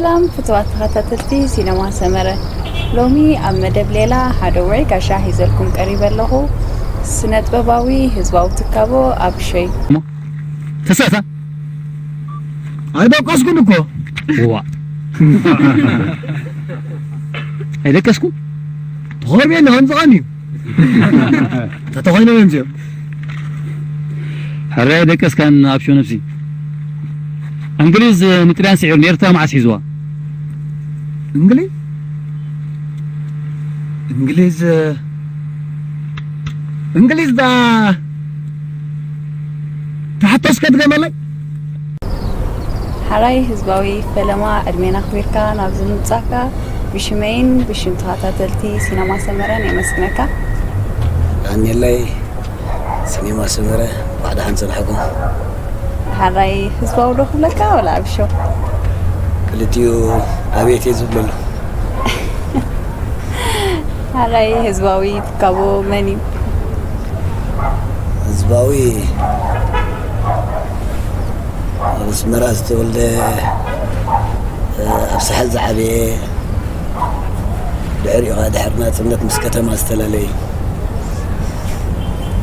ሰላም ፍትዋት ተኸታተልቲ ሲነማ ሰመረ፣ ሎሚ ኣብ መደብ ሌላ ሓደ ውዑይ ጋሻ ሒዘልኩም ቀሪበ ኣለኹ። ስነ ጥበባዊ ህዝባዊ ትካቦ ኣብሾይ። ተሳታ ኣይደቀስኩን እኮ። ዋ ኣይደቀስኩን። ተኾርቤ ኣለኹ። ከምዚ ቀን እዩ ተተኾይነ። ወንዚኦም ሕራይ ደቀስካን ኣብሾ ነብሲ። እንግሊዝ ንጥልያን ስዒሩ፣ ንኤርትራ መዓስ ሒዝዋ? እንግሊዝ እንግሊዝ እንግሊዝ ዳ ተሓቶስ ከድገመለይ። ሓራይ ህዝባዊ ፈለማ ዕድሜና ኣኽቢርካ ናብዚ ምምጻእካ ብሽመይን ብሽም ተኸታተልቲ ሲነማ ሰመረን የመስግነካ። ኣኔላይ ሲኔማ ሰመረ ባዕዳ ሓንሰን ሓጎም። ሓራይ ህዝባዊ ዶ ክብለካ ወላ ኣብሾ? ክልቲኡ ኣቤት እየ ዝብለሉ። ሓራይ ህዝባዊ ትካቦ መን እዩ? ህዝባዊ ኣብ ኣስመራ ዝተወልደ፣ ኣብ ሳሕል ዝዓበየ፣ ድሕሪኡ ኸዓ ድሕሪ ናጽነት ምስ ከተማ ዝተፈላለየ።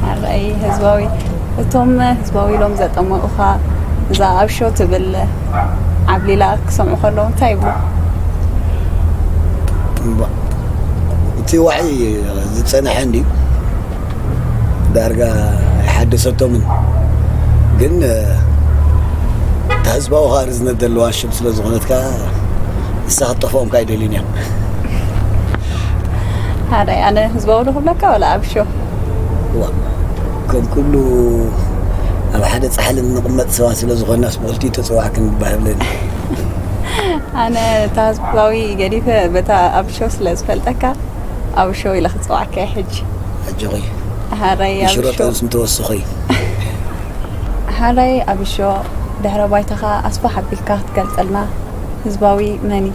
ሓራይ ህዝባዊ፣ እቶም ህዝባዊ ኢሎም ዘጠመቑኻ እዛ ኣብሾ ትብል ዓብሊላ ክሰምዑ ከለዉ እንታይ ይብሉ? እምባ፣ እቲ ዋዒ ዝጸንሐ እንድዩ። ዳርጋ ኣይሓደሰቶምን። ግን እታ ህዝባዊ ኸኣ ርዝነት ዘለዋ ሽም ስለ ዝኾነት ከኣ ንሳ ክትጠፍኦም ከኣ ኣይደልዩን እዮም። ሓራይ ኣነ ህዝባዊ ዶ ክብለካ ወላ ኣብሾ? ዋ፣ ከም ኩሉ ኣብ ሓደ ጻሕሊ እንቕመጥ ሰባት ስለ ዝኾንናስ ብኽልቲኡ ተጸዋዕክን ባህ ይብለኒ። ኣነ እታ ህዝባዊ ገዲፈ በታ ኣብሾ ስለ ዝፈልጠካ ኣብሾ ኢለ ክጽዋዕካ እየ ሕጂ። ኣጆኺ። ሓራይ ይሽሮ ኣብሾ። ጠብስ ምተወሰኺ። ሓራይ ኣብሾ፣ ድሕረ ባይታኻ ኣስፋሕ ኣቢልካ ክትገልጸልና ህዝባዊ መን እዩ?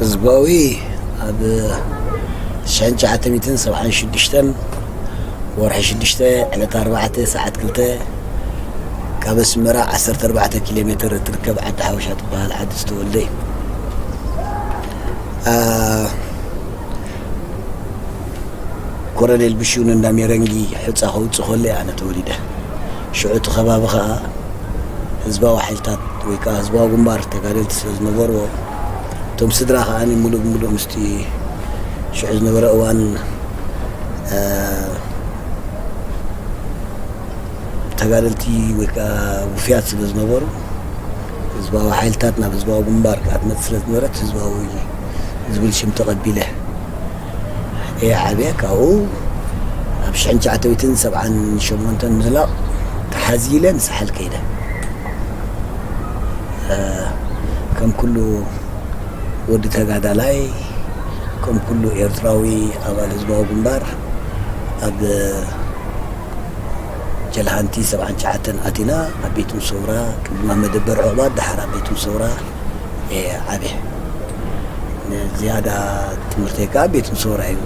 ህዝባዊ ኣብ ሽሕን ትሽዓተ ሚእትን ሰብዓን ሽዱሽተን ወርሒ ሽዱሽተ ዕለት ኣርባዕተ ሰዓት ክልተ ካብ ኣስመራ ዓሰርተ ኣርባዕተ ኪሎ ሜትር እትርከብ ዓዲ ሓበሻ ትበሃል ዓዲ ዝተወልደ እዩ። ኣ፣ ኮሎኔል ብሹን እንዳ ሜረንጊ ሑጻ ከውጽእ ከሎ እየ ኣነ ተወሊደ። ሽዑ እቲ ከባቢ ኸኣ ህዝባዊ ሓይልታት ወይ ከኣ ህዝባዊ ግንባር ተጋደልቲ ስለ ዝነበርዎ፣ እቶም ስድራ ኸኣ ምሉእ ብምሉእ ምስቲ ሽዑ ዝነበረ እዋን፣ እ፣ ተጋደልቲ ወይ ከኣ ውፍያት ስለ ዝነበሩ፣ ህዝባዊ ሓይልታት ናብ ህዝባዊ ግንባር ክትመጽእ ስለ ዝነበረት፣ ህዝባዊ ዝብል ሽም ተቐቢለ እየ ዓብየ። ካብኡ ኣብ ሽሕን ትሽዓተ ሚእትን ሰብዓን ሸሞንተን ምዝላቕ ተሓዚለ ንሳሕል ከይደ። እ፣ ከም ኩሉ ወዲ ተጋዳላይ፣ ከም ኩሉ ኤርትራዊ ኣባል ህዝባዊ ግንባር፣ ኣብ ጀልሃንቲ ሰብዓን ትሽዓተን ኣቲና ኣብ ቤት ምሰውራ፣ ቅድሚ ኣብ መደበር ዑቕባ፣ ደሓር ኣብ ቤት ምሰውራ እየ ዓብየ። ንዝያዳ ትምህርተይ ከኣ ቤት ምሰውራ እዩ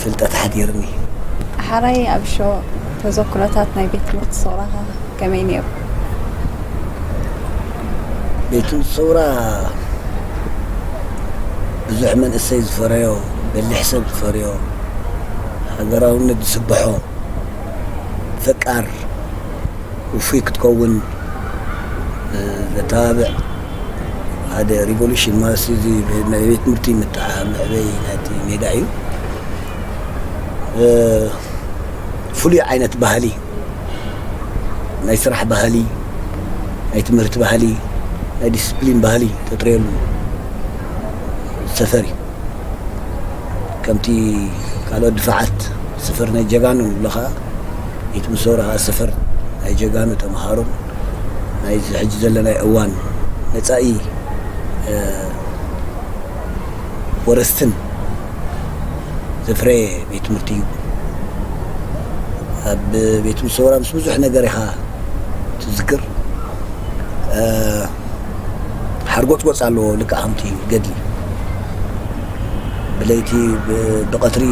ፍልጠት ሓዲርኒ። ሓራይ ኣብሾ፣ ተዘክሮታት ናይ ቤት ትምህርቲ ሰውራኻ ከመይ ነይሩ? ቤት ትምህርቲ ሰውራ ብዙሕ መንእሰይ ዝፈረዮ፣ በሊሕ ሰብ ዝፈረዮ፣ ሃገራውነት ዝስብሖ፣ ፈቃር፣ ውፉይ ክትከውን፣ እ፣ ዘተባብዕ ሓደ ሪቮሉሽን ማለት እዚ ናይ ቤት ትምህርቲ ምጥዓ መዕበይ ናይቲ ሜዳ እዩ። እ፣ ፍሉይ ዓይነት ባህሊ፣ ናይ ስራሕ ባህሊ፣ ናይ ትምህርቲ ባህሊ፣ ናይ ዲስፕሊን ባህሊ ተጥርየሉ ሰፈር እዩ። ከምቲ ካልኦት ድፋዓት ሰፈር ናይ ጀጋኑ ንብሎ ኸዓ፣ ቤት ምሶራ ኸዓ ሰፈር ናይ ጀጋኑ ተምሃሮን ናይዚ ሕጂ ዘለናይ እዋን መጻኢ፣ እ፣ ወረስትን ዘፍረየ ቤት ትምህርቲ እዩ። ኣብ ቤት ምሶራ ምስ ብዙሕ ነገር ኢኻ ትዝክር። እ፣ ሓርጎጽጎጽ ኣለዎ፣ ልክዕ ከምቲ ገድሊ። ብለይቲ ብ-፣ ብቐትሪ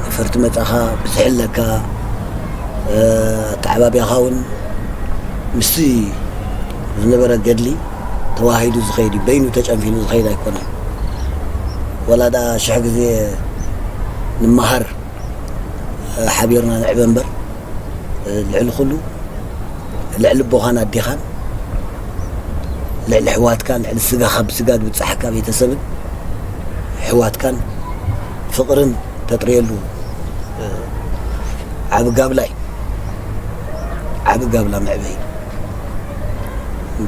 ነፈርቲ መጻኻ ብዝሕለካ፣ እ፣ ኣተዓባብያኻ እውን ምስቲ ዝነበረ ገድሊ ተዋሂዱ ዝኸይድ እዩ። በይኑ ተጨንፊኑ ዝኸይድ ኣይኮነን። ወላ ደኣ ሽሕ ግዜ ንመሃር፣ ሓቢርና ንዕበ እምበር፣ ልዕሊ ኩሉ፣ ልዕሊ ኣቦኻን ኣዴኻን፣ ልዕሊ ኣሕዋትካን፣ ልዕሊ ስጋኻ ብስጋ ዝብጻሕካ ቤተሰብን ኣሕዋትካን ፍቕርን ተጥርየሉ ዓቢ ጋብላ እዩ። ዓቢ ጋብላ መዕበይ።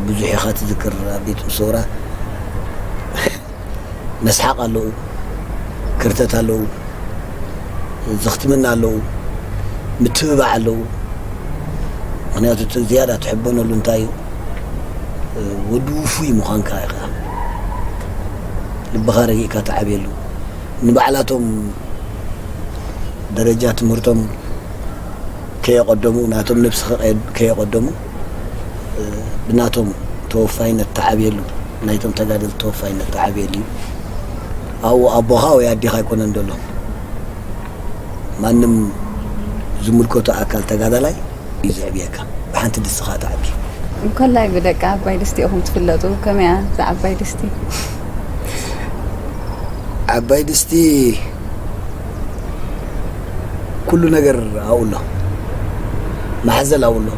ብዙሕ ኢኻ ትዝክር ኣብ ቤት ሰውራ። መስሓቕ ኣለዉ፣ ክርተት ኣለዉ፣ ዝኽትምና ኣለዉ፣ ምትብባዕ ኣለዉ። ምኽንያቱ እቲ ዝያዳ ትሕበነሉ እንታይ እዩ? ወዲ ውፉይ ምዃንካ ኢኻ። ልብኻ ረጊእካ ትዓብየሉ። ንባዕላቶም ደረጃ ትምህርቶም ከየቐደሙ፣ ናቶም ነብሲ ከቐ-፣ ከየቐደሙ፣ ብናቶም ተወፋይነት ትዓብየሉ፣ ናይቶም ተጋደልቲ ተወፋይነት ትዓብየሉ እዩ። ኣብኡ ኣቦኻ ወይ ኣዴኻ ኣይኮነን ዘሎ። ማንም ዝምልከቶ ኣካል ተጋዳላይ እዩ ዘዕብየካ። ብሓንቲ ድስቲ ኢኻ ትዓቢ። እንኮላይ ብደቂ ዓባይ ድስቲ ኢኹም ትፍለጡ። ከመይ እያ እዛ ዓባይ ድስቲ? ዓባይ ድስቲ ኩሉ ነገር ኣብኡ ኣሎ። ማሕዘል ኣብኡ ኣሎ።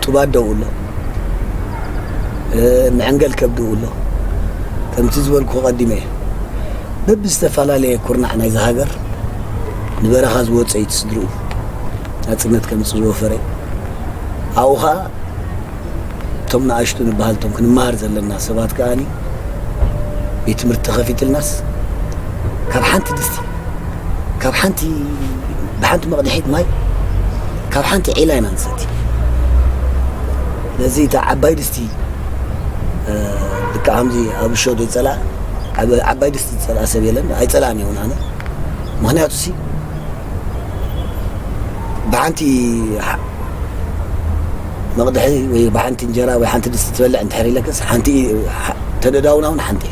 ጡብ ኣደኡ ኣሎ። እ፣ መዐንገል ከብድኡ ኣሎ። ከምቲ ዝበልኩ ቀዲመ፣ በብዝተፈላለየ ኩርናዕ ናይዛ ሃገር ንበረኻ ዝወጸ እዩ እቲ ስድርኡ ናጽነት ከምጽእ ዝወፈረ። ኣብኡ ኸኣ እቶም ንኣሽቱ ንበሃል፣ እቶም ክንመሃር ዘለና ሰባት ከኣኒ ቤት ትምህርቲ ተኸፊትልናስ ካብ ሓንቲ ድስቲ፣ ካብ ሓንቲ፣ ብሓንቲ መቕድሒት ማይ፣ ካብ ሓንቲ ዒላ ኢና ንሰቲ። ስለዚ እታ ዓባይ ድስቲ፣ እ፣ ልክዕ ከምዚ ኣብ ሸዶ ይጸልኣ፣ ዓብ-፣ ዓባይ ድስቲ ዝጸልኣ ሰብ የለን። ኣይጸልኣን እውን ኣነ። ምኽንያቱ ሲ ብሓንቲ ሓ-፣ መቕድሒ ወይ ብሓንቲ እንጀራ ወይ ሓንቲ ድስቲ ትበልዕ እንድሕር ኢለክስ፣ ሓንቲ ኢ-፣ ሓ-፣ ተደዳውና እውን ሓንቲ።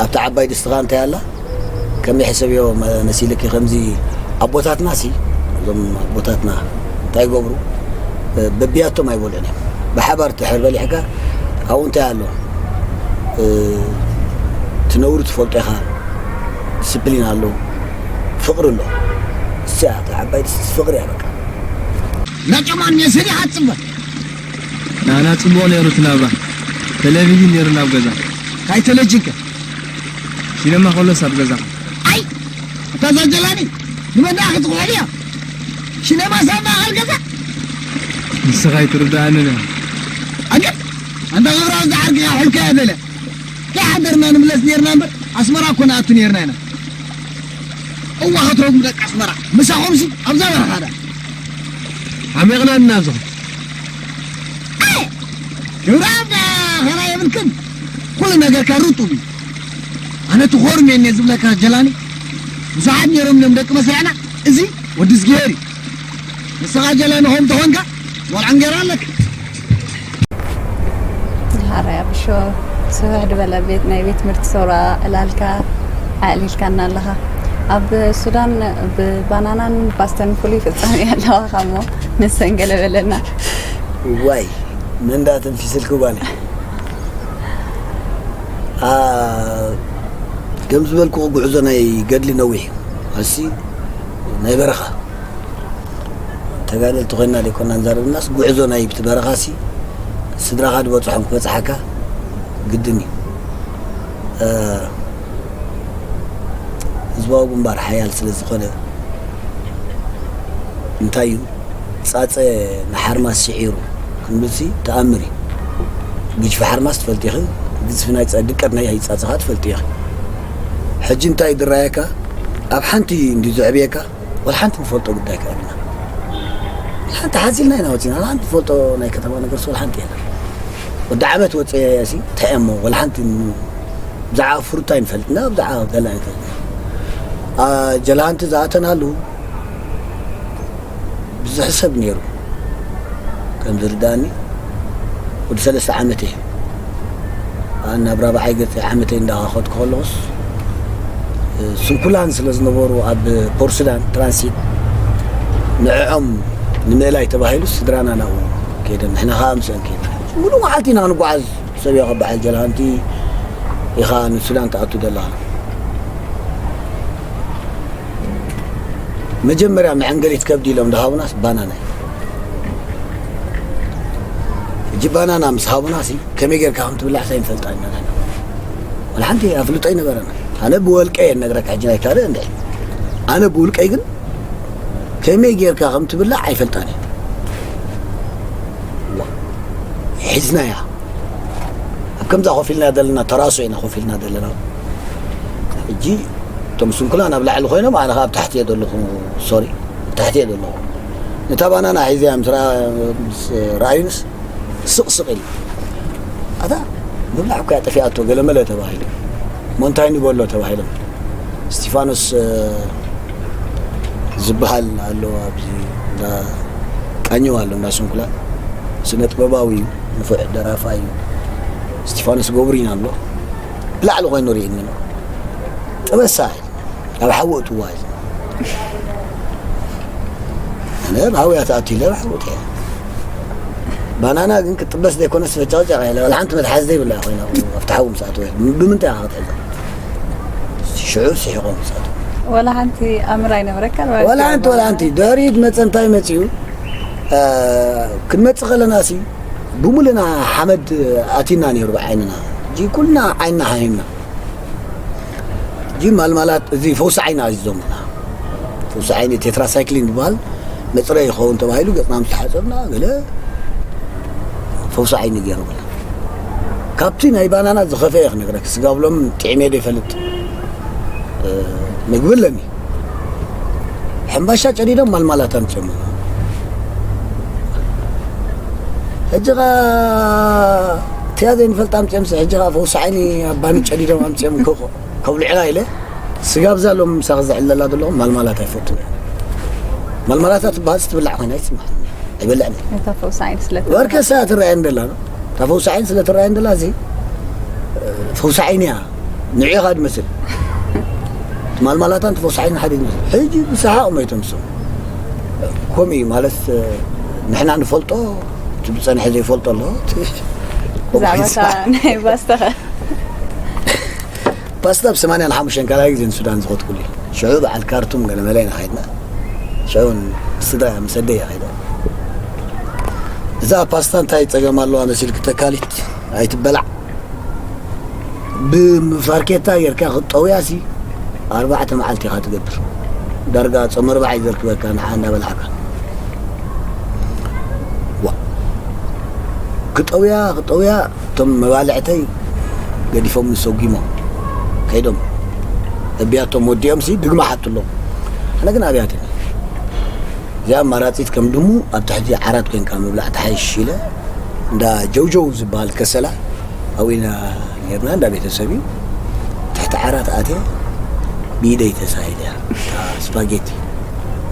ኣብታ ዓባይ ድስቲ ኸኣ እንታይ ኣላ? ከመይ ሕሰብዮ መ-፣ መሲልኪ፣ ከምዚ ኣቦታትና ሲ፣ እዞም ኣቦታትና እንታይ ይገብሩ? እ፣ በቢያቶም ኣይበልዑን እዮም። ብሓባር ድሕር በሊዕካ፣ ኣብኡ እንታይ ኣሎ? እ፣ ትነብሩ ትፈልጦ ኢኻ። ዲስፕሊን ኣሎ፣ ፍቕሪ ኣሎ። እዚኣ እታ ዓባይ ድስቲ ፍቕሪ እያ በቃ። ነጨማን የስሪ ሓጽበ። ናና ጽቡቕ ነይሩ እቲ ናብራ። ቴሌቪዥን ነይሩ ናብ ገዛ። ካይ ቴሌጅንከ? ሲነማ ከሎስ ኣብ ገዛ። ኣይ! እታ ዛጀላኒ ንመን ደኣ ክትኩሕል እያ? ሲነማ ሳብ ማእኸል ገዛ? ንስኻ ኣይትርድኣንን ኢኻ። ኣገብ! ኣንታ ክብራዊ ዝዓርክኻ ሕልካ እያ በለ። ከይሓደርና ንምለስ ነይርና እምበር፣ ኣስመራ እኮ ንኣቱ ነይርና ኢና። እዋ፣ ክትረጉም ደቂ ኣስመራ። ምሳኹምሲ ኣብዛ በረኻ ደኣ። ሓሚቕና ኢና ኣብዚኹም። ኣይ! ክብራብ ደኣ ኸራ የብልክን። ኩሉ ነገርካ ርጡብ እዩ። ኣነ ትኾርም እየ ዝብለካ ጀላኒ። ብዙሓት ነይሮም እዮም ደቂ መስርዕና። እዚ ወዲ እዝግሄር እዩ። ንስኻ ጀላኒ ኸም ተኾንካ፣ ቆልዓ እንጌራ ኣለካ። ሓራይ ኣብሾ፣ ስፍሕ ዝበለ ቤት፣ ናይ ቤት ትምህርቲ ሰውራ ዕላልካ ኣዕሊልካና ኣለኻ። ኣብ ሱዳን ብባናናን ፓስተን ፍሉይ ፍጻሜ ኣለዋኻ እሞ፣ ንሰን ገለ በለና። ዋይ፣ መን ደኣ ተንፊስልኪ ጓለይ? ኣ፣ ከም ዝበልኩ ጉዕዞ ናይ ገድሊ ነዊሕ እዩ። ኣሲ ናይ በረኻ ተጋደልቲ ኮይና ዘይኮና ንዛረብ፣ እናስ ጉዕዞ ናይ ብቲ በረኻሲ ስድራኻ ዝበጽሖም ክበጽሓካ ግድን እዩ። እ፣ ህዝባዊ ግንባር ሓያል ስለ ዝኾነ እንታይ እዩ ጻጸ ንሓርማስ ስዒሩ ክንብልሲ ተኣምር እዩ። ግጅፊ ሓርማስ ትፈልጢ ኢኺ፣ ግዝፊ ናይ ጸ-፣ ድቀት ናይ ጻጸኻ ትፈልጢ ኢኺ። ሕጂ እንታይ ድራየካ ኣብ ሓንቲ እንዲ ዘዕብየካ ወላ ሓንቲ ንፈልጦ ጉዳይ ከ የብልና። ሓንቲ ሓዚልና ኢና ወፂና፣ ሓንቲ ንፈልጦ ናይ ከተማ ነገርስ ወላ ሓንቲ የለን። ወዲ ዓመት ወፂአ ሲ እንታይ እሞ ወላ ሓንቲ ን-፣ ብዛዕባ ፍሩታ ኣይንፈልጥና፣ ብዛዕባ ገለ ኣይንፈልጥና። ኣ፣ ጀላንቲ ዝኣተናሉ ብዙሕ ሰብ ነይሩ። ከም ዝርዳእኒ ወዲ ሰለስተ ዓመት እየ። ኣብ ራብዓይ ገጽ ዓመተይ እንዳኸድኩ ከለኹስ፣ ስንኩላን ስለ ዝነበሩ ኣብ ፖርሱዳን ትራንሲት ንዕኦም ንምእላይ ተባሂሉ ስድራና ናብኡ ከይደን፣ ንሕና ኸዓ ምስአን ከይድና። ሙሉእ መዓልቲ ኢና ክንጓዓዝ። ሰብ ኢኻ በዓል ጀልሃንቲ ኢኻ ንሱዳን ትኣቱ ዘለኻ። መጀመርያ መዐንገሊት ከብዲ ኢሎም ዝሃቡናስ ባናና እዩ። ሕጂ ባናና ምስ ሃቡና ሲ ከመይ ጌርካ ከም ትብላዕ ሳይንፈልጣ ኢና ንሕና። ወላ ሓንቲ ኣፍልጦ ኣይነበረና። ኣነ ብወልቀ እየ እነግረካ ሕጂ ናይ ካልእ እንድዒ። ኣነ ብውልቀይ ግን ከመይ ጌርካ ከም ትብላዕ ኣይፈልጣን እየ። ዋ፣ ሒዝናያ። ኣብ ከምዛ ኮፍ ኢልና ዘለና ተራሶ ኢና ኮፍ ኢልና ዘለና። ሕጂ እቶም ስንኩላን ኣብ ላዕሊ ኮይኖም፣ ኣነ ኸዓ ኣብ ታሕቲ እየ ዘለኹ። ሶሪ፣ ኣብ ታሕቲ እየ ዘለኹ። ነታ ባናና ሒዘያ ምስ ረኣ-፣ ምስ ረኣዩንስ ስቕ ስቕ ኢሉ፣ "ኣታ ምብላዕ እኮ እያ ጠፊኣቶ፣ ገለመለ" ተባሂሉ። ሞንታይኒ በሎ ተባሂሎም። እስቲፋኖስ፣ እ፣ ዝበሃል ኣሎ ኣብዚ እንዳ ቃኘው ኣሎ፣ እንዳ ስንኩላን። ስነ ጥበባዊ እዩ፣ ንፉዕ ደራፋይ እዩ። እስቲፋኖስ ገብሩይን ኣሎ። ብላዕሊ ኮይኑ ርእይኒ ነው። ጥበሳ ኢሉ። ኣብ ሓዊ እትዋ ኢሉ። ኣነ ኣብ ሓዊ እያ ትኣቱ ኢለ ኣብ ሓዊ እትያ። ባናና ግን ክትጥበስ ዘይኮነስ መጫወጫ ኢለ። ዋላ ሓንቲ መትሓዚ ዘይብላ ኮይና ኣብቲ ሓዊ ምስ ኣተወ። ብምንታይ ኢኻ ክትሕዛ? ሽዑ ስሒቖም ምስ ኣተወ። ወላ ሓንቲ ኣምር ኣይነበረካን ማለት ወላ እዩ? ሓንቲ፣ ወላ ሓንቲ። ድሕሪት መጸ እንታይ መጺኡ? እ፣ ክንመጽእ ከለና ሲ ብሙሉና ሓመድ ኣቲና ነይሩ ብዓይንና። ሕጂ ኩልና ዓይንና ሓሚምና። ሕጂ ማልማላት እዚ ፈውሲ ዓይኒ ኣዚዞምና። ፈውሲ ዓይኒ ቴትራሳይክሊን ዝበሃል መጽረዪ ይኸውን ተባሂሉ ገጽና ምስ ተሓጸብና ገለ ፈውሲ ዓይኒ ገይሮምና። ካብቲ ናይ ባናና ዝኸፍአ እየ ክነግረክ። ስጋ ብሎም ጥዕሜ ዶ ይፈልጥ? እ፣ ምግቢ ኣለኒ። ሕምባሻ ጨዲዶም ማልማላት ኣምፅኦም። ሕጂ ኸ እቲያ ዘይንፈልጥ ኣምፅኦም ሲ፣ ሕጂ ኸ ፈውሲ ዓይኒ ኣብ ባኒ ጨዲዶም ኣምፅኦም ከ-፣ ከብልዑና ኢለ ስጋ ኣብዛ ሎም ምሳኽ ዘዕለላ ዘለኹም ማልማላት ኣይፈቱን እየ። ማልማላታ ትበሃል ትብላዕ ኮይና ኣይትስማዕን። ኣይበልዕን እየ። እታ ፈውሲ ዓይኒ ስለ ወርከሳ ትረኣየን ደላ ነው። እታ ፈውሲ ዓይኒ ስለ ትረኣየን ደላ እዚ ፈውሲ ዓይኒ እያ። ንዕኻ ድመስል። ማልማላታን ተፈውሳሒን ሓደ ይመስል። ሕጂ ብሰሓቕ ሞይቶም እሶም። ከምኡ እዩ ማለት፣ ንሕና ንፈልጦ፣ እቲ ብጸንሐ ዘይፈልጦ ኣሎ። ብዛዕባ እታ ናይ ፓስታ ኸ? ፓስታ ብ ሰማንያን ሓሙሽተን ካልኣይ ግዜ ንሱዳን ዝኸድኩሉ እዩ። ሽዑ በዓል ካርቱም ገለ መለ ኢና ኸይድና። ሽዑ ስድራ ምስ ኣደይ እያ ኸይዳ። እዛ ፓስታ እንታይ ጸገም ኣለዋ መሲልኪ ተካሊት? ኣይትበላዕ። ብፋርኬታ ጌርካ ክትጠውያ ሲ ኣርባዕተ መዓልቲ ኢኻ ትገብር። ዳርጋ ጾም ኣርባዓ እዩ ዘርክበካ ንዓ እንዳበላዕካ። ዋ። ክጠውያ፣ ክጠውያ፣ እቶም መባልዕተይ ገዲፎም ሰጒሞም ከይዶም። ኣብያቶም ወዲኦም ሲ ድግማ ሓትሎም። ኣነ ግን ኣብያተይ እዚኣ ኣማራጺት ከም ድሙ ኣብ ትሕቲ ዓራት ኮንካ ምብላዕ ተሓይሽ ኢለ፣ እንዳ ጀውጀው ዝበሃል ከሰላ ኣዊና ጌርና፣ እንዳ ቤተሰብ እዩ። ትሕቲ ዓራት ኣትየ፣ ብኢደይ ተሳኢለ እያ። እታ ስፓጌቲ።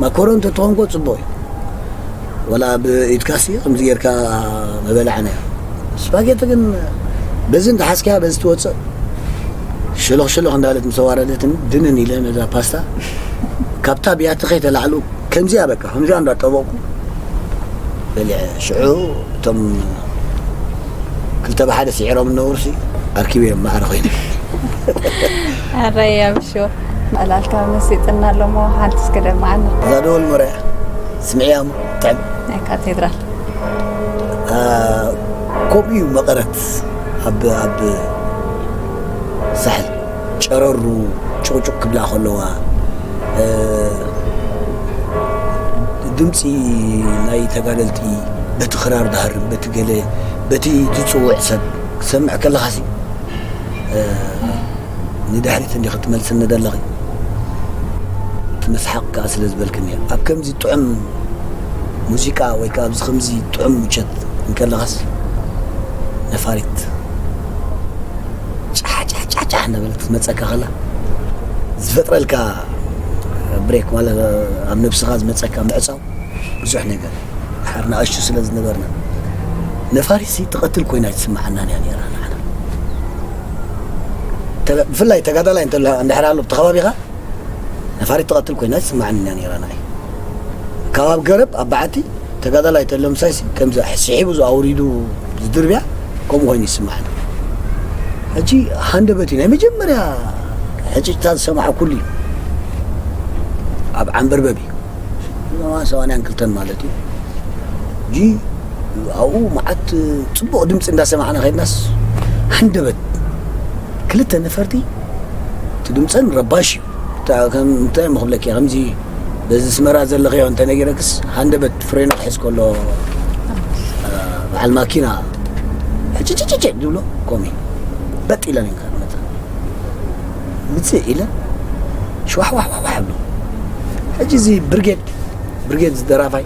ማኮሮን ተትኾንኮ ጽቡቕ እዩ። ወላ ብኢድካሲ ከምዚ ጌርካ ምበላዕናዮ። ስፓጌቲ ግን በዚ እንተሓዝካያ በዚ ትወጽእ። ሽሎኽ ሽሎኽ እንዳለት ምስ ኣዋረደትን ድንን ኢለ ነዛ ፓስታ ካብታ ብያቲ ከይተላዕሉ ከምዚኣ በቃ፣ ከምዚኣ እንዳጠበቕኩ በሊዐ። ሽዑ እቶም ክልተ ብሓደ ስዒሮም እነበሩሲ ኣርኪበዮም ማዕረ ኮይነ። ኣረይ ኣብሾ፣ ዕላልካ መሲጥና ኣሎ እሞ ሓንቲ እስከ ደምዓና። እዛ ደወል ሞርያ ስምዕያ እሞ ጥዕም። ናይ ካቴድራል። አ፣ ከምኡ እዩ መቐረት ኣብ፣ ኣብ ሳሕል ጨረሩ ጭቕጭቕ ክብላ ከለዋ፣ እ፣ ድምፂ ናይ ተጋደልቲ በቲ ክራር ድሃርም፣ በቲ ገለ፣ በቲ ዝፅውዕ ሰብ ክሰምዕ ከለኻሲ፣ እ፣ ንድሕሪት እንዲኺ ትመልስኒ ዘለኺ። እቲ መስሓቕ ከኣ ስለ ዝበልክኒ እየ። ኣብ ከምዚ ጥዑም ሙዚቃ ወይ ከኣ ኣብዚ ከምዚ ጥዑም ምቸት እንከለኻስ ነፋሪት ጫሕ ጫሕ ጫሕ ጫሕ እናበለት ክትመጸካ ከላ ዝፈጥረልካ ብሬክ ማለት ኣብ ነብስኻ ዝመጸካ ምዕጻው ብዙሕ ነገር ድሓር ንኣሽቱ ስለ ዝነበርና ነፋሪትሲ ትቐትል ኮይና ኣይትስምዓናን እያ ነይራ ንዓና። ተ-፣ ብፍላይ ተጋዳላይ እንተ-፣ እንድሕር ኣሎ ኣብቲ ከባቢኻ ነፋሪት ትቐትል ኮይና ኣይትስምዓንን እያ ነይራ ንዓይ። ካብ ኣብ ገረብ ኣብ በዓቲ ተጋዳላይ ተሎ ምሳይሲ ከምዚ ስሒቡ ኣውሪዱ ዝድርብያ ከምኡ ኮይኑ ይስማዓኒ። ሕጂ ሃንደበት እዩ ናይ መጀመርያ ሕጭጭታ ዝሰማዕኩሉ እዩ። ኣብ ዓንበርበብ እዩ ሰማንያን ክልተን ማለት እዩ። ሕጂ ኣብኡ መዓት ጽቡቕ ድምፂ እንዳሰማዕና ከድናስ ሃንደበት ክልተ ነፈርቲ እቲ ድምፀን ረባሽ እዩ። እንታይ ምክብለኪ ከምዚ በዚ ስመራ ዘለኽዮ እንተነጊረክስ ሃንደበት ፍሬኑ ክሕዝ ከሎ በዓል ማኪና ሕጭጭጭጭ ዝብሎ ኮሚ በጥ ኢለን እየን ክመፃ ምፅእ ኢለ ሽዋሕዋሕዋሕዋሕ ብሎ ሕጂ እዚ ብርጌድ ብርጌድ ዝደራፋይ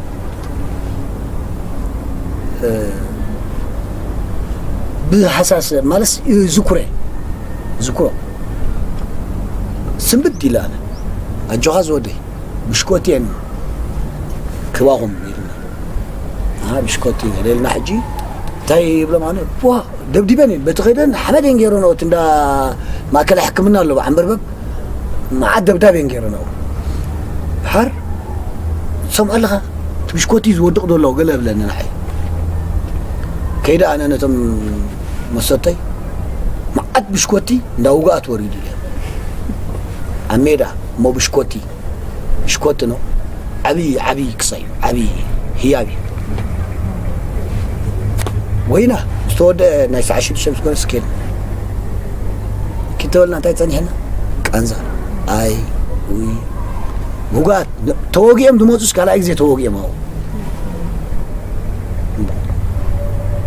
ብሃሳስ ማለት ዝኩረ ዝኩሮ ስንብድ ኢለ ኣነ ኣጆኻ ዝወደይ ብሽኮት እየን ክባኹም ኢልና ብሽኮት ኢልና ሕጂ እንታይ ይብሎም ኣነ ደብዲበን እየን በቲ ከደን ሓመድ እየን ገይረን እቲ እንዳ ማእከላይ ሕክምና ኣለዎ ዓንበርበብ መዓት ደብዳብ እየን ገይረን ኣብኡ ድሓር ትሰምዖ ኣለኻ እቲ ብሽኮቲ ዝወድቕ ዘሎ ገለ ብለኒ ንዓይ ከይደ ኣነ ነቶም መሰተይ መዓት ብሽኮቲ እንዳ ውግኣት ወሪዱ እየ ኣብ ሜዳ እሞ ብሽኮቲ ብሽኮቲ ነው ዓብዪ ዓብዪ ክሳይ ዓብዪ ህያብ እዩ ወይና ዝተወደአ ናይ ሰዓ ሽዱሽተ ምስ ጎነ ስኬል ኪተበልና እንታይ ጸኒሕና ቃንዛ ኣይ ውይ ውጋት ተወጊኦም ዝመፁስ ካልኣይ ግዜ ተወጊኦም ኣው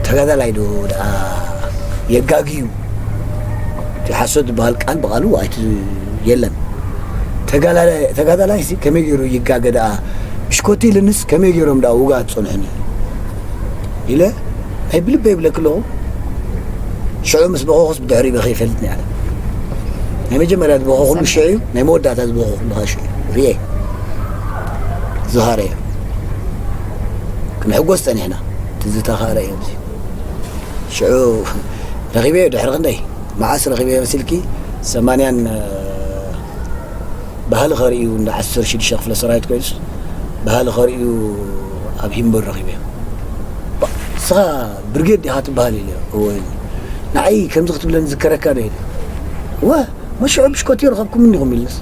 ተጋዳላይ ዶ ደኣ የጋግዩ እቲ ሓሶት ዝበሃል ቃል ብቓሉ ኣይቲ የለን ተጋዳላይ ሲ ከመይ ገይሩ ይጋገ ደኣ ብሽኮቲ ኢልንስ ከመይ ገይሮም ደኣ ውጋ ትጸንሑኒ ኢለ ናይ ብልበ ይብለኪ ኣለኹ ሽዑ ምስ በኸኹስ ብድሕሪ በኸ ይፈልጥኒ ኣነ ናይ መጀመርያ ዝበኸኹሉ ሽዑ እዩ ናይ መወዳእታ ዝበኸኹሉ ከዓ ሽዑ እዩ ርኤ ዝሃረ እዩ ክንሕጎስ ጸኒሕና ትዝታ ከዓ ርኣየ ኣብዚ ሽዑ ረኺበዮ ድሕሪ ክንደይ መዓስ ረኺበዮ መሲልኪ ሰማንያን ባህሊ ኸርእዩ እንዳ ዓሰርተ ሽዱሽተ ክፍለ ሰራዊት ኮይኑስ ባህሊ ኸርእዩ ኣብ ሂምበር ረኺበዮ ንስኻ ብርጌድ ዲኻ ትበሃል ኢለ እወ ንዓይ ከምዚ ክትብለኒ ዝከረካ ዶ ኢለ እወ መሽዑ ብሽኮት ይረኸብኩም እንዲኹም ኢልንስ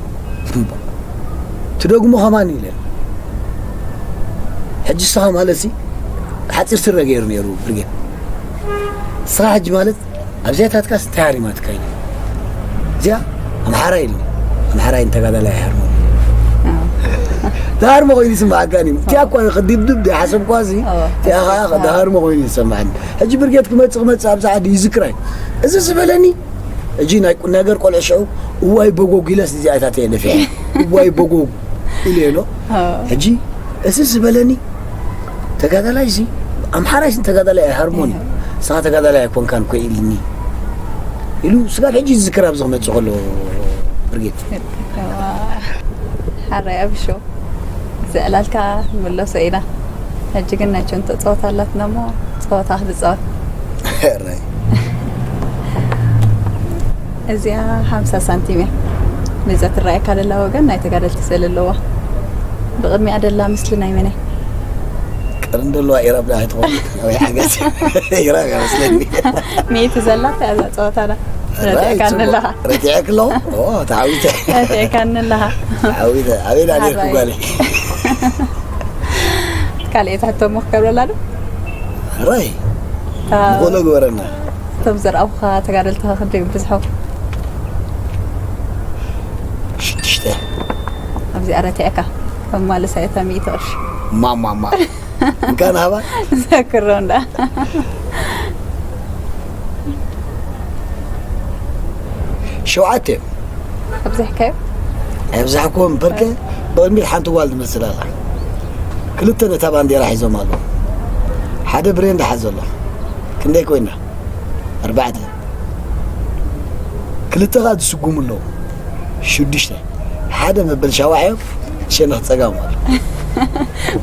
ትደግሞ ኸማን ኢለ ሕጂ ንስኻ ማለት ሓፂር ስረ ገይሩ ነይሩ ብርጌድ ንስኻ ሕጂ ማለት ኣብዚኣታትካስ እንታይ ሃሪማትካ ኢሉ እዚኣ ኣምሓራ ኢሉ ኣምሓራይ ንተጋዳላይ ኣይሃርሞ ዝሃርሞ ኮይኑ ይስማዓካኒ እቲኣ እኳ ከድብድብ ዘይሓሰብኳ እዚ እቲኣ ከዓ ዝሃርሞ ኮይኑ ይሰማዓኒ ሕጂ ብርጌድ ክመፅእ ክመፅእ ኣብዚ ዓዲ ይዝክራይ እዚ ዝበለኒ እጂ ናይ ነገር ቆልዑ ሽዑ እዋይ በጎግ ኢለስ እዚኣታት እየ ነፊሐ እዋይ በጎግ ኢለ ሎ ሕጂ እዚ ዝበለኒ ተጋዳላይ ሲ ኣምሓራይ ሲ ተጋዳላይ ኣይሃርሞን ንስኻ ተጋዳላይ ኣይኮንካን ኮ ኢልኒ ኢሉ ስጋብ ሕጂ ዝዝክር ኣብዚ ክመፅእ ከሎ ብርጌድ ሓራይ ኣብሾ ዘዕላልካ ንምለሶ ኢና ሕጂ ግን ናይ ቸንቶ ፀወታ ኣላትና እሞ ፀወታ ክትፃወት ራይ እዚኣ ሓምሳ ሳንቲም እያ ነዛ ትረኣየካ ደላ ወገን ናይ ተጋደልቲ ስእሊ ኣለዋ ብቕድሚኣ ደላ ምስሊ ናይ መን እያ ቀርኒ ዘለዋ ኢራብ ዳ ትኸውን ወይ ሓገዝ ኢራብ እያ መስለኒ ሚእቲ ዘላ እዛ ፀወታና ረቲዕካኒ ኣለኻ ረቲዐክ ኣለኹ ተዓዊተ ረቲዕካኒ ኣለኻ ተዓዊተ ኣበይ ዳ ነርኩ ጓለይ ካልእ ትሕቶ እሞ ክገብረላ ዶ ራይ ንኾሎ ግበረና እቶም ዘርኣኹኻ ተጋደልትኻ ክንደይ ብዝሖም ሽዱሽተ ኣብዚኣ ረቲዕካ ከማልሳ እታ ሚእቲ ቅርሺ ማማማ እንካን ሃባ ዘክሮ እንዳ ሸውዓተ እዮም ኣብዚሕካዮ ኣብዛሕኮ እምበርከ ብቕድሚት ሓንቲ ጓል ትመስል ኣላ ክልተ ነታ ባንዴራ ሒዞም ኣለዉ ሓደ ብሬን ዝሓዘ ኣሎ ክንደይ ኮይና ኣርባዕተ ክልተ ኸዓ ዝስጉሙ ኣለዉ ሽዱሽተ ሓደ መበል ሻውዓዮም ሸነኽ ጸጋም ኣሎ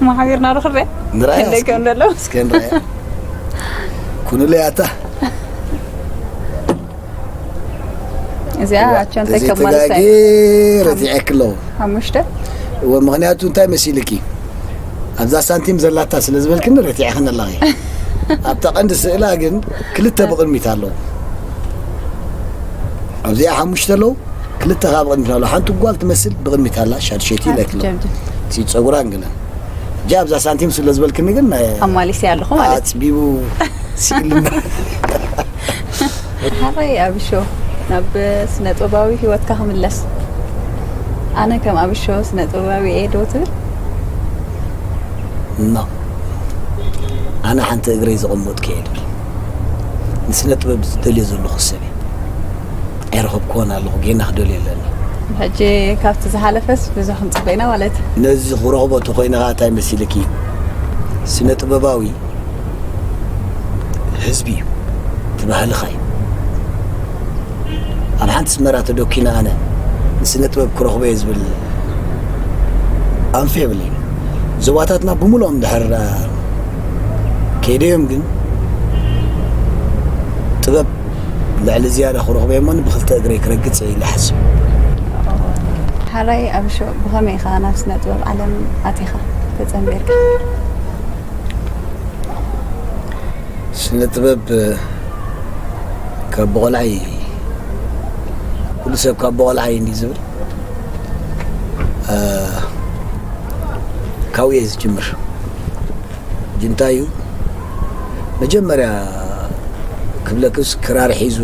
ማሓቢርና ዶ ክርአ ንርኣያ ክንደይ ከም ዘሎ እስከ ንርኣያ ኩኑለይ ኣታ እዚኣ ኣቸንተ ከማልሳ ረቲዐክ ኣለዉ ሓሙሽተ እወ ምክንያቱ እንታይ መሲልኪ ኣብዛ ሳንቲም ዘላታ ስለ ዝበልክኒ ረቲዕኽኒ ኣለኺ። ኣብታ ቀንዲ ስእላ ግን ክልተ ብቕድሚት ኣለዉ። ኣብዚኣ ሓሙሽተ ኣለዉ፣ ክልተ ከዓ ብቕድሚት ኣለዉ። ሓንቲ ጓል ትመስል ብቕድሚት ኣላ፣ ሻድሸይቲ ሓንቲ ኢለክሎ። ጀብጀብ። እቲ ጸጉራን ገለን። እጃ ኣብዛ ሳንቲም ስለ ዝበልክኒ ግን ናይ ኣማሊሲ ኣለኹ ማለት። ኣጽቢቡ ስኢልና። ሓራይ ኣብሾ፣ ናብ ስነ ጥበባዊ ህይወትካ ክምለስ። ኣነ ከም ኣብሾ ስነ ጥበባዊ እየ ዶ ትብል? ኖ፣ ኣነ ሓንቲ እግረይ ዘቐመጥኩ እየ ድብል። ንስነ ጥበብ ዝደልዮ ዘለኹ ሰብ እየ። ኣይረኸብክዎን ኣለኹ፣ ጌና ክደልዮ ኣለኒ። ሕጂ ካብቲ ዝሓለፈስ ብዙሕ ክንጽበ ኢና ማለት እዩ። ነዚ ክረኽቦ ተኾይነ ኸዓ እንታይ መሲልኪ? ስነ ጥበባዊ ህዝቢ እዩ፣ እቲ ባህልኻ እዩ። ኣብ ሓንቲ ስመራ ተደኪነ ኣነ ንስነ ጥበብ ክረኽቦ እየ ዝብል ኣንፈ የብለይን። ዞባታትና ብምሉኦም ድሕር ከይደዮም ግን ጥበብ ልዕሊ ዝያዳ ክረኽቦ እየ እሞ ብኽልተ እግረይ ክረግጽ እየ ኢለ ይሓስብ። ሓራይ ኣብሾ፣ ብኸመይ ኢኻ ናብ ስነ ጥበብ ዓለም ኣቲኻ ተጸንቢርካ? ስነ ጥበብ ካብ ብቆልዓይ፣ ኩሉ ሰብ ካብ ብቆልዓይ እንዲ ዝብል፣ እ፣ ካብኡ እየ ዝጅምር። ሕጂ እንታይ እዩ መጀመርያ ክብለክስ፣ ክራር ሒዙ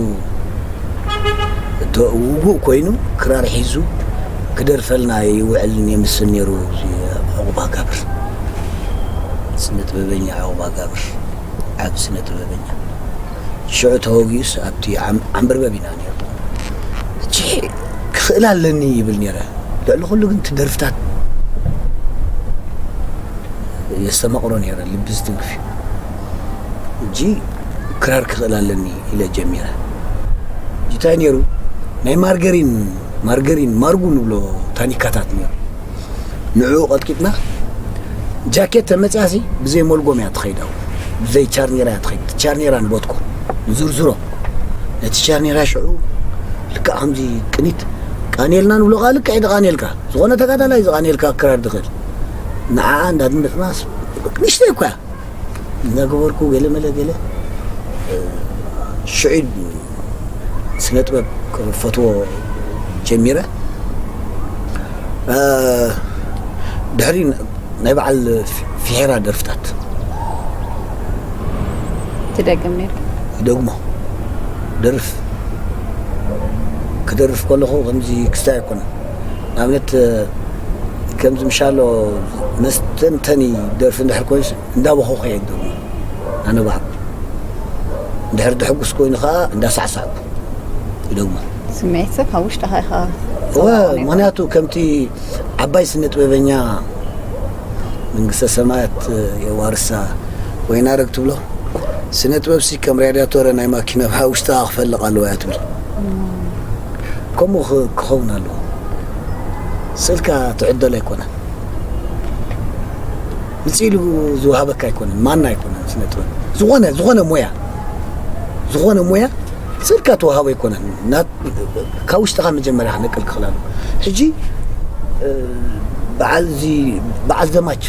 እቶ ውጉእ ኮይኑ ክራር ሒዙ ክደርፈልና ይውዕልን የምስን ነይሩ። እዚ ዕቑባ ጋብር፣ ስነ ጥበበኛ ዕቑባ ጋብር፣ ዓቢ ስነ ጥበበኛ። ሽዑ ተወጊኡስ ኣብቲ ዓም-፣ ዓምበርበብ ኢና ነይሩ። ሕጂ ክኽእል ኣለኒ ይብል ነይረ። ልዕሊ ኩሉ ግን እቲ ደርፍታት የስተማቕሮ ነይረ፣ ልቢ ዝትንክፍ እዩ። ሕጂ ክራር ክኽእል ኣለኒ ኢለ ጀሚረ። ሕጂ እንታይ ነይሩ? ናይ ማርገሪን፣ ማርገሪን ማርጉ ንብሎ ታኒካታት ነይሩ። ንዕኡ ቀጥቂጥና፣ ጃኬት ተመጽያሲ ብዘይ መልጎም እያ ትኸይድ፣ ኣብኡ ብዘይ ቻርኔራ እያ ትኸይድ። እቲ ቻርኔራ ንቦትኮ ንዝርዝሮ፣ ነቲ ቻርኔራ ሽዑ ልክዕ ከምዚ ቅኒት ቃኔልና ንብሎ፣ ከዓ ልክዕ ኢኻ ቃኔልካ፣ ዝኾነ ተጋዳላይ ዝቃኔልካ ክራር ዝኽእል፣ ንዓኣ እንዳድመጽናስ፣ ንእሽተይ እኳ እያ። እናገበርኩ ገለ መለ ገለ፣ እ፣ ሽዑ ስነ ጥበብ ክፈትዎ ጀሚረ። እ፣ ድሕሪ ናይ በዓል ፊ-፣ ፊሔራ ደርፍታት ትደግም ነይርካ? ይደግሞ። ደርፍ፣ ክደርፍ ከለኹ ከምዚ ክስታይ ኣይኮነን። ንኣብነት፣ ከምዚ ምሻሎ መስተንተኒ ደርፊ እንድሕር ኮይኑስ እንዳበኸኹ እየ ዝደግሞ። ኣነ ባዕሉ። እንድሕር ድሕጉስ ኮይኑ ኸዓ እንዳሳዕሳዕኩ ይደግሞ። ስምዒት ሰብ ካብ ውሽጥኻ ኢኻ እወ፣ ተዋህቦ ነይሩ። ምኽንያቱ ከምቲ ዓባይ ስነ ጥበበኛ መንግስተ ሰማያት የዋርሳ ወይናረግ ትብሎ፣ ስነ ጥበብሲ ከም ራድያቶረ ናይ ማኪና ኣብ ውሽጥኻ ክፈልቕ ኣለዎ እያ ትብል። ከምኡ ክ-፣ ክኸውን ኣለዎ። ስእልካ ትዕደል ኣይኮነን። ምጽእ ኢሉ ዝወሃበካ ኣይኮነን፣ ማና ኣይኮነን ስነ ጥበብ። ዝኾነ፣ ዝኾነ ሞያ፣ ዝኾነ ሞያ ስእልካ ተዋህቦ ኣይኮነን። ና-፣ ካብ ውሽጥኻ መጀመርያ ክነቅል ክኽእል ኣለዎ። ሕጂ፣ እ፣ በዓል እዚ፣ በዓል ዘማች፣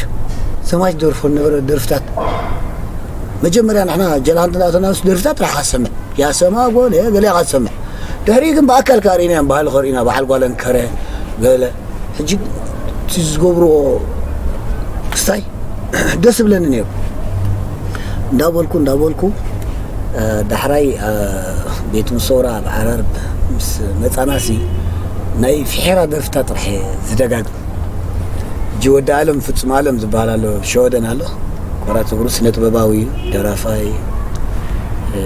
ዘማች ደርፎ ዝነበረ ደርፍታት፣ መጀመርያ ንሕና ጀላንት እናእተናስ ደርፍታት ጥራሕ ካሰምዕ። ያሰማ ጎለ ገለ ኢኻ ትሰምዕ። ድሕሪ ግን ብኣካል ከርእይና እዮም፣ ባህሊ ከርእይና፣ በዓል ጓለን ከረ ገለ። ሕጂ እቲ ዝገብርዎ ክስታይ ደስ ይብለኒ ነይሩ። እንዳበልኩ፣ እንዳበልኩ፣ እ፣ ዳሕራይ፣ እ፣ ቤት ምሶራ ኣብ ዓራርብ ምስ መጻናሲ ናይ ፊሒራ ደርፍታት ጥራሕ እየ ዝደጋግም። ሕጂ ወዲ ኣለም፣ ፍጹም ኣለም ዝበሃል ኣሎ፣ ሸወደን ኣሎ። ቆራጽ እግሩ ስነ ጥበባዊ እዩ፣ ደራፋይ፣ እ፣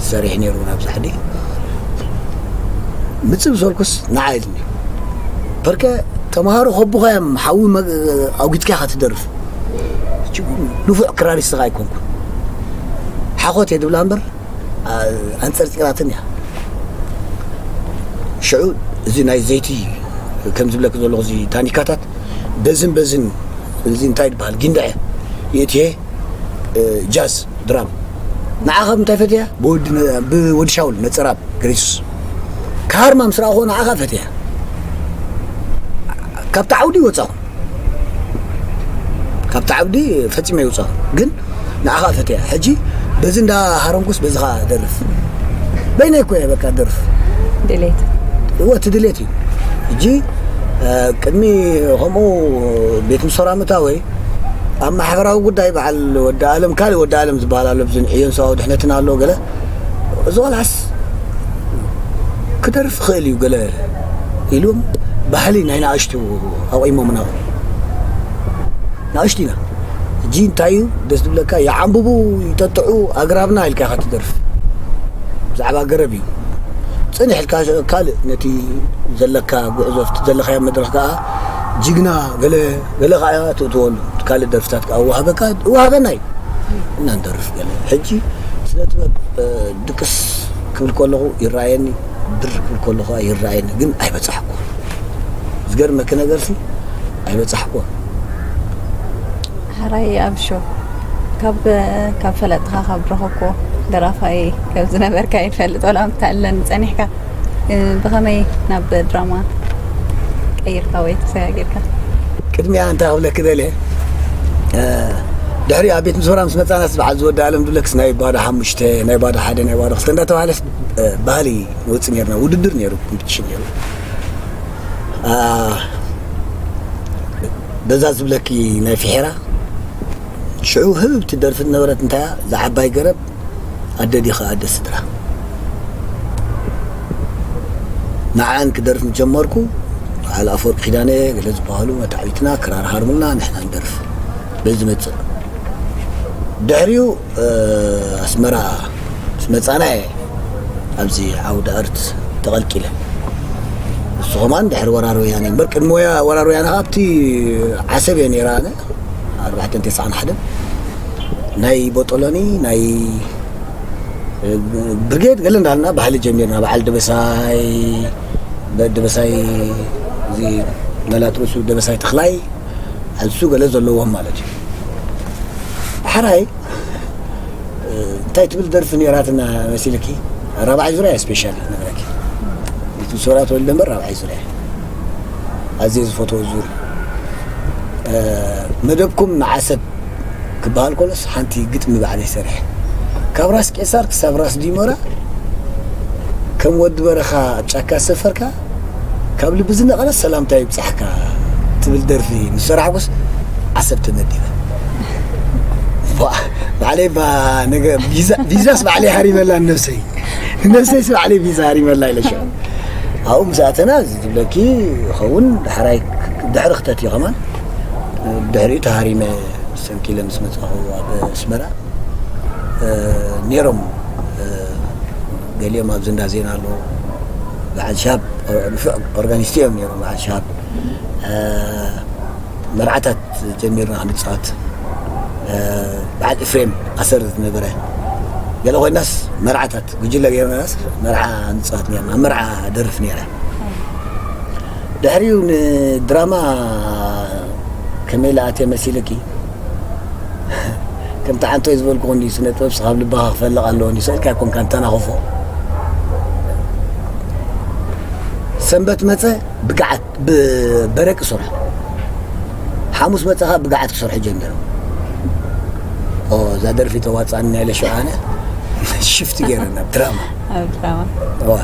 ዝሰርሕ ነይሩ ናብዛ ሕዲ። ምጽእ ብሰልኩስ ንዓ ኢልኒ። በርከ ተምሃሮ ከቡኻ እዮም፣ ሓዊ መ-፣ ኣውጊጥካ ኢኻ ትደርፍ። ሕጂ ንፉዕ ክራሪስት ኸኣ ኣይኮንኩን። ሓኾት እየ ድብላ እምበር፣ ኣ-፣ ኣንጸርጺራትን እያ። ሽዑ እዚ ናይ ዘይቲ፣ ከም ዝብለኪ ዘለኹ፣ እዚ ታኒካታት በዝን በዝን፣ እዚ እንታይ ይበሃል? ጊንድዐ የእትየ፣ እ፣ ጃዝ፣ ድራም። ንዓ ካብ እንታይ ፈትያ? ብወዲ ነ-፣ ብወዲ ሻውል ነጸራብ፣ ግሬሱስ። ካርማ ምስ ረኣኹዎ ንዓ ከኣ ፈትያ። ካብቲ ዓውዲ ወጻኹ። ካብቲ ዓውዲ ፈጺመ ይውጻ፣ ግን ንዓኻ ፈትያ። ሕጂ በዚ እንዳ ሃረምኩስ በዚ ኸኣ ደርፍ። በይነይ እኮ እየ በቃ ደርፍ። ድሌት እወ፣ እቲ ድሌት እዩ። ሕጂ፣ እ፣ ቅድሚ ከምኡ ቤት ምሶራ ምእታወይ ኣብ ማሕበራዊ ጉዳይ በዓል ወዲ ኣለም፣ ካልእ ወዲ ኣለም ዝበሃል ኣሎ፣ ብዝን ዕዮን ሰብኣዊ ድሕነትን ኣሎ ገለ፣ እዚ ቆልዓስ ክደርፍ ይኽእል እዩ ገለ ኢሎም፣ ባህሊ ናይ ንኣሽቱ ኣቑሞምና። ንኣሽቱ ኢና። ሕጂ እንታይ እዩ ደስ ዝብለካ? ይዓንብቡ፣ ይጠጥዑ፣ ኣግራብና ኢልካ ኢኻ ትደርፍ። ብዛዕባ ገረብ እዩ። ጽንሕ ኢልካ ካልእ ነቲ ዘለካ ጉዕዞ፣ ኣብቲ ዘለኻዮ መድረኽ ከኣ ጅግና ገለ፣ ገለ ከኣ ትእትወሉ። ካልእ ደርፍታት ከኣ ወሃበካ፣ ወሃበና እዩ። እና ንደርፍ ገለ። ሕጂ ስነ ጥበብ፣ እ፣ ድቅስ ክብል ከለኹ ይረኣየኒ፣ ብር ክብል ከለኹ ይረኣየኒ፣ ግን ኣይበጻሕኩ። ዝገርመኪ ነገርሲ ኣይበጻሕኩ። ሕራይ ኣብሾ ካብ ካብ ፈለጥኻ ካብ ረኸብኮ ደራፋይ ካብ ዝነበርካ ይፈልጥ ወላ ምታለን ጸኒሕካ እ፣ ብኸመይ ናብ ድራማ ቀይርካ ወይ ተሰጋጊርካ? ቅድሚያ እንታይ ክብለኪ ደልየ፣ እ፣ ድሕሪ ኣብ ቤት ምስወራ ምስ መጻና፣ በዓል ዝወዲ ኣለም ድብለክስ ናይ ባዶ ሓሙሽተ፣ ናይ ባዶ ሓደ፣ ናይ ባዶ ክልተ እንዳተባሃለስ፣ እ፣ ባህሊ ንወጽእ ነርና፣ ውድድር ነይሩ፣ ኮምፒቲሽን ነይሩ። እ፣ በዛ ዝብለኪ ናይ ፍሒራ ሽዑ ህብብቲ ደርፊ ዝነበረት እንታይ እያ? እዛ ዓባይ ገረብ ኣደ ዲኻ ኣደ ስድራ። ንዓን ክደርፍ ምስ ጀመርኩ፣ በዓል ኣፈወርቂ ኪዳነ ገለ ዝበሃሉ መታዕቢትና ክራር ሃርሙልና፣ ንሕና ንደርፍ። በዚ ዝመጽእ ድሕሪኡ፣ እ፣ ኣስመራ ምስ መጻና እየ ኣብዚ ዓውደ ኣርት ተቐልቂለ። እሱ ኸማን ድሕሪ ወራር ወያነ እምበር፣ ቅድሚ ወያ-፣ ወራር ወያነ ኸኣ ኣብቲ ዓሰብ እየ ነይረ ኣነ። ኣርባዕተን ተስዓን ሓደን ናይ ቦጦሎኒ፣ ናይ ብርጌድ ገለ እንዳልና ባህሊ ጀሚርና። በዓል ደበሳይ፣ ደበሳይ፣ እዚ መላጥ ርእሱ ደበሳይ ተኽላይ፣ ኣልሱ ገለ ዘለዎም ማለት እዩ። ሓራይ እንታይ ትብል ደርፊ ነይራትና መሲልኪ? ራብዓይ ዙርያ ስፔሻል ነግረኪ። እቲ ሶራ ተወልደ እምበር ራብዓይ ዙርያ ኣዝየ ዝፈትዎ ዙር። መደብኩም ንዓሰብ ክበሃል ከሎስ ሓንቲ ግጥሚ ባዕለይ ሰሪሐ። ካብ ራስ ቄሳር ክሳብ ራስ ዲሞራ ከም ወዲ በረኻ ኣብ ጫካ ዝሰፈርካ፣ ካብ ልቢ ዝነቐለ ሰላምታ ይብጻሕካ ትብል ደርፊ ምስ ሰራሕኩስ ዓሰብ ተመዲበ። ዋ፣ ባዕለይ ባ ነገ ቪዛ፣ ቪዛስ ባዕለይ ሃሪመላ ንነብሰይ። ንነብሰይስ ባዕለይ ቪዛ ሃሪመላ ኢለ ሽዑ። ኣብኡ ምስ ኣተና እዚ ዝብለኪ ይኸውን፣ ዳሕራይ ድሕሪ ክተት እዩ ከማን። ድሕሪኡ ተሃሪመ ሰንኪለ ምስ መጻኹ ኣብ ኣስመራ፣ እ፣ ነይሮም፣ እ፣ ገሊኦም ኣብዚ እንዳ ዜና ኣለዉ። በዓል ሻብ፣ ኦር-፣ ንፉዕ ኦርጋኒስት እዮም ነይሮም በዓል ሻብ። እ፣ መርዓታት ጀሚርና ክንጻወት፣ እ፣ በዓል ኤፍሬም ኣሰር ዝነበረ ገለ ኮይናስ መርዓታት ጉጅለ ጌርናስ መርዓ ንጻወት ነይርና። ኣብ መርዓ ደርፍ ነይረ። ድሕሪኡ ንድራማ ከመይ ለኣትየ መሲልኪ? ከምቲ ዓንቶይ ዝበልኩ እንዲ ስነ ጥበብ ስኻብ ልባኻ ክፈልቕ ኣለዎ እንዲ ስእልካ ኣይኮንካ እንተናኸፎ። ሰንበት መጸ ብግዓት ብበረቂ ሰርሖ። ሓሙስ መጸኻ ብግዓት ክሰርሑ ጀሚሮም። ኦ፣ እዛ ደርፊ ተዋጻኒ ናይ ለሸው ኣነ ሽፍት ገይረ ናብ ድራማ። ኣብ ድራማ ዋ፣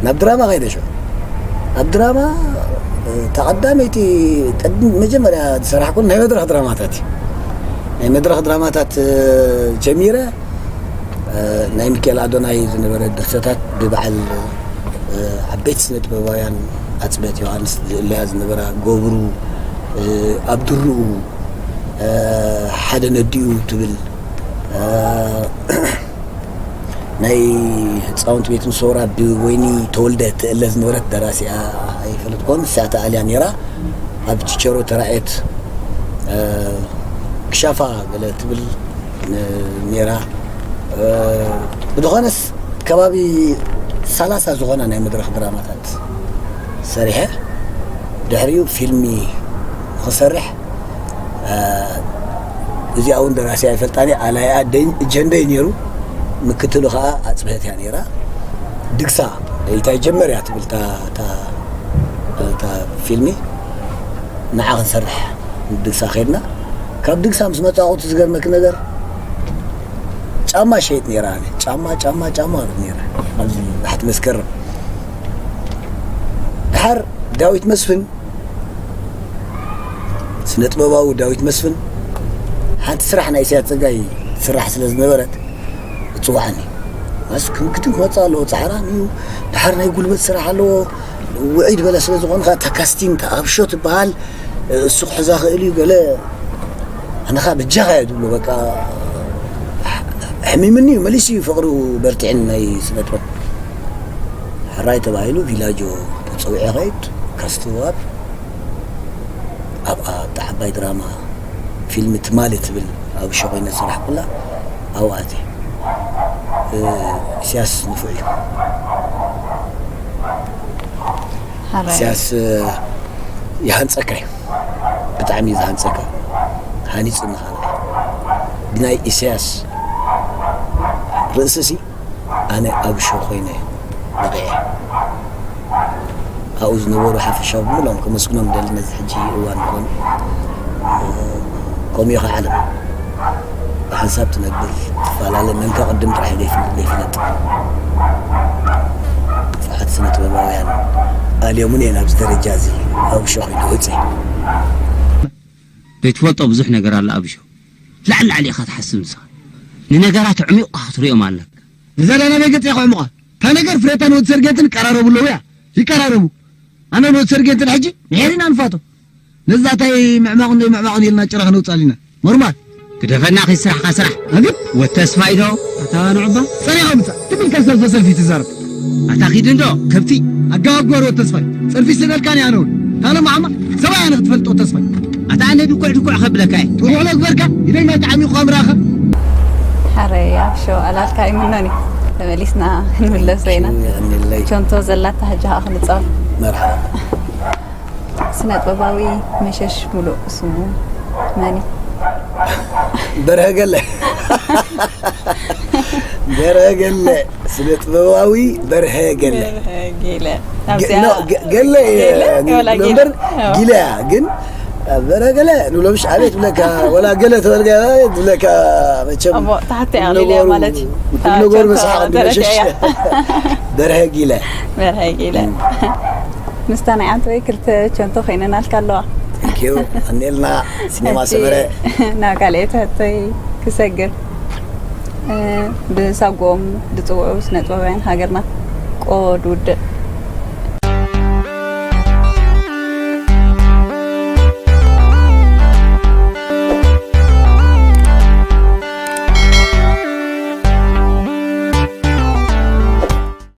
ናብ ድራማ ከይደ ሽዑ። ኣብ ድራማ፣ እ፣ ተቐዳመይቲ፣ ቅድሚ መጀመርያ ዝሰራሕኩን ናይ መድረኽ ድራማታት እዩ። ናይ መድረኽ ድራማታት፣ እ፣ ጀሚረ፣ እ፣ ናይ ሚካኤል ኣዶናይ ዝነበረ ድርሰታት ብበዓል፣ እ፣ ዓበይቲ ስነ ጥበባውያን ኣጽበት ዮሃንስ ዝእለያ ዝነበራ ገብሩ፣ እ፣ ኣብ ድርኡ፣ እ፣ ሓደ ነዲኡ ትብል፣ እ፣ ናይ ህፃውንቲ ቤት ምሶራ ብወይኒ ተወልደ ትእለ ዝነበረት ደራሲኣ ኣይፈለጥኮን። ንሳ ተኣልያ ነይራ። ኣብ ችቸሮ ተራእየት፣ እ፣ ክሻፋ ገለ ትብል፣ እ፣ ነይራ። እ፣ ብዝኾነስ ከባቢ ሰላሳ ዝኾና ናይ መድረኽ ድራማታት ሰሪሐ። ድሕሪኡ ፊልሚ ክሰርሕ፣ እ፣ እዚኣ እውን ደራሲ ኣይፈልጣን እየ። ኣላይኣ ደኝ-፣ ጀንደይ ነይሩ። ምክትሉ ከዓ ኣፅብሀት እያ ነይራ። ድግሳ እታ ጀመር እያ ትብል እታ፣ እታ፣ እታ ፊልሚ። ንዓ ክንሰርሕ ድግሳ ከድና። ካብ ድግሳ ምስ መጻኹ እቲ ዝገርመኪ ነገር ጫማ ሸይጥ ነይረ። ኣነ ጫማ ጫማ ጫማ ነይረ ኣብዚ ታሕቲ መስከረም። ድሓር ዳዊት መስፍን፣ ስነ ጥበባዊ ዳዊት መስፍን፣ ሓንቲ ስራሕ ናይ ኢሳያስ ጸጋይ ትስራሕ ስለ ዝነበረት እጽዋዓኒ። ማስ ክንክትን ክመጽእ ኣለዎ፣ ጻዕራም እዩ። ድሓር ናይ ጉልበት ስራሕ ኣለዎ። ውዒድ በለ ስለ ዝኾንካ፣ እታ ካስቲንግ፣ እታ ኣብሾ ትበሃል፣ እሱ ክሕዛ ክእል እዩ፣ ገለ ኣነኻ በጃኻ እየ ዝብሎ። በቃ፣ ኣሕሚምኒ እዩ፣ መሊሱ እዩ ፍቕሩ በርቲዕኒ ናይ ስነ ጥበብ። ሕራይ ተባሂሉ ቪላጆ ተጸዊዐ ኸይድ፣ ካስትዋር ኣብኣ ኣብታ ዓባይ ድራማ ፊልም ትማሊ ትብል ኣብ ሸኾይነ ዝሰራሕኩላ ኣብኡ ኣትየ። እ፣ ኢሳያስ ንፉዕ እዩ። ሓራይ። ኢሳያስ፣ እ፣ ይሃንጸካ እዩ። ብጣዕሚ እዩ ዝሃንጸካ። ሃኒጹኒ ኸኣ ንዓይ። ብናይ ኢሳያስ ርእሲሲ ኣነ ኣብ ሸኾይነ በቒዐ። ኣብኡ ዝነበሩ ሓፈሻዊ ብምሎም ከመስግኖም ደሊ ነዚ ሕጂ እዋን ይኾን። ከምኡ ኢኻ ዓለም። ብሓንሳብ ትነብር፣ ትፈላለ፣ መን ከቐድም ጥራሕ ዘይፍለጥ፣ ዘይፍለጥ። ንፉዓት ስነ ጥበባውያን ኣልዮምኒ እየ ናብዚ ደረጃ እዚ ኣብ ሸኾይነ ወጺኤ። ዘይትፈልጦ ብዙሕ ነገር ኣሎ ኣብሾ። ላዕሊ ላዕሊ ኢኻ ትሓስብ ንስኻ። ንነገራት ኣዕሚቑካ ክትሪኦም ኣለካ። ንዛ ዳና ቤት ገጽ ኢኻ ኣዕሙቓ። እታ ነገር ፍሬታን ወዲ ሰርጌትን ይቀራረቡ ኣለዉ እያ። ይቀራረቡ። ኣነ ወዲ ሰርጌትን ሕጂ ምሒር ኢና ንፋቶ። ነዛ ታይ ምዕማቕ እንዶ ምዕማቕ ኢልና ጭራ ክነውጽእ ኣሊና። ኖርማል። ግደፈና ኸይ ስራሕኻ ስራሕ። ኣግብ። ወተስፋይ ዶ? ኣታ ንዑባ። ጸኒኻ ምጻእ። ትብል ከሰልፈ ሰልፊ ትዛረብ። ኣታ ኺድ እንዶ ከብቲ። ኣጋባብ ግበር ወተስፋይ። ጸርፊ ስደልካኒ ኣነ እውን። ካልእ መዓማ ሰብኣይ ኣነ ክትፈልጦ ተስፋይ። ኣታ ኣነ ድኩዕ ድኩዕ ከብለካ እየ። ጥዑዕ ዶ ግበርካ? ኢደይ ናይ ተዓሚቑ ኣምራኻ። ሓረይ ኣብ ሸው ኣላልካ ኣይምኖን እዩ። ተመሊስና ክንምለስ ኢና። የቐንየለይ። ቸንቶ ዘላታ ሕጂ ኸኣ ክንጻወት። መርሓባ። ስነ ጥበባዊ መሸሽ ሙሉእ ስሙ መን እዩ? በርሀ ገለ። በርሀ ገለ። ስነ ጥበባዊ በርሀ ገለ። በርሀ ገለ። ገ-፣ ኣብዚኣ ኖ፣ ገ-፣ ገለ እየ ገለ? ወላ ዝብሎ ገለ? እምበር ኣዎ። ጊለ እያ። ግን በርሀ ገለ ንብሎ ምሽ ኣቤት ብለካ፣ ወላ ገለ ተበልካ ኣቤት ብለካ። መቸም እሞ ታሕቲ እያ ቁም ሊልያ ነገሩ፣ ማለት እዩ። ቁም ኣዎ፣ ነገሩ ቸንቶ ምስሓቕ ደረጃ መሸሽ። እያ። በርሀ ጊለ። በርሀ ጊለ። እም። ምስታ ናይ ዓንተወይ ክልተ ቸንቶ ኮይነናልካ ኣለዋ። Thank you። ኣኔልና ሲኔማ ሕጂ ሰመረ። ናብ ካልኣይቲ ሕቶይ ክሰግር። እ፣ ብሳጎኦም ዝጽውዑ ስነ ጥበባውያን ሃገርና ቆድ ውድእ